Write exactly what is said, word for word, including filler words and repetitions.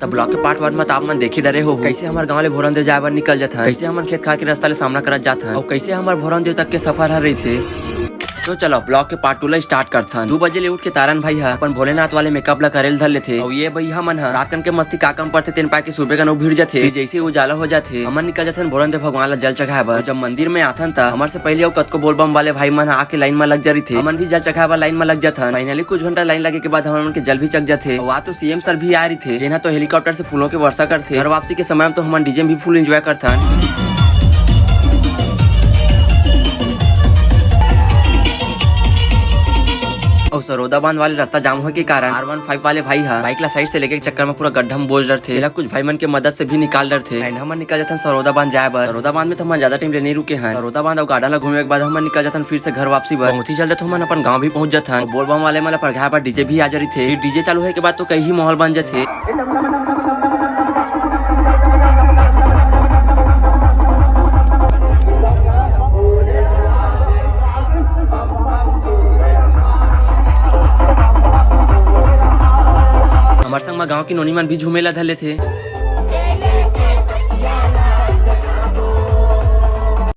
त vlog के part one में त आप मन देख ही डरे हो, कैसे हमर गांव ले भोरमदेव जाए बर निकल जाथन, कैसे हमन खेत खार के रास्ता ले सामना करत जाथन, अउ कैसे हमर भोरमदेव तक के सफर हर रहिथे। तो चलो, vlog के part two ला start करथन। दू बजे ले उठ के तारन भाई ह अपन भोलेनाथ वाले makeup ला करे ल धर लेथे, अउ ये भैया मन ह रात कन के मस्ती का कम पड़थे, तेन पाके सुबह कन उ भिड़ जाथे। फिर जैसे उजाला हो जाथे, हमन निकल जाथन भोरमदेव भगवान ला जल चढ़ाए बर। जब मंदिर में आथन, त हमर से पहले अउ कतको बोलबम वाले भाई मन ह आके line में लग जा रहिथे। हमन भी जल चढ़ाए बर line में लग जाथन। Finally कुछ घंटा line लगे के बाद हमन के जल भी चढ़ जाथे। अउ आ तो सीएम सर भी आए रहिथे, जेन ह तो helicopter से फूलों के वर्षा करथे। घर वापसी के समय में तो हमन डीजे में भी full enjoy करथन। अउ सरोदा बांध वाले रास्ता जाम होए के कारण आर वन फाइव वाले भाई ह bike ला side से लेके चक्कर में पूरा गड्ढा में बोझ डरथे। एला कुछ भाई मन के मदद से भी निकाल डरथे। And हमन निकल जाथन सरोदा बांध जाए बर। सरोदा बांध में तो हमन ज्यादा time ले नहीं रुके हन। सरोदा बांध अउ garden ला घूमे के बाद हमन निकल जाथन फिर से घर वापसी बर। बहुत ही जल्द तो हमन अपन गांव भी पहुंच जाथन। अउ बोलबम वाले मन ला परघाए बर डीजे भी आ जा रहिथे। फिर डीजे चालू होए के बाद तो कई ही माहौल बन जाथे। हमर संग म गांव के नोनी मन भी झूमे ला धर लेथे।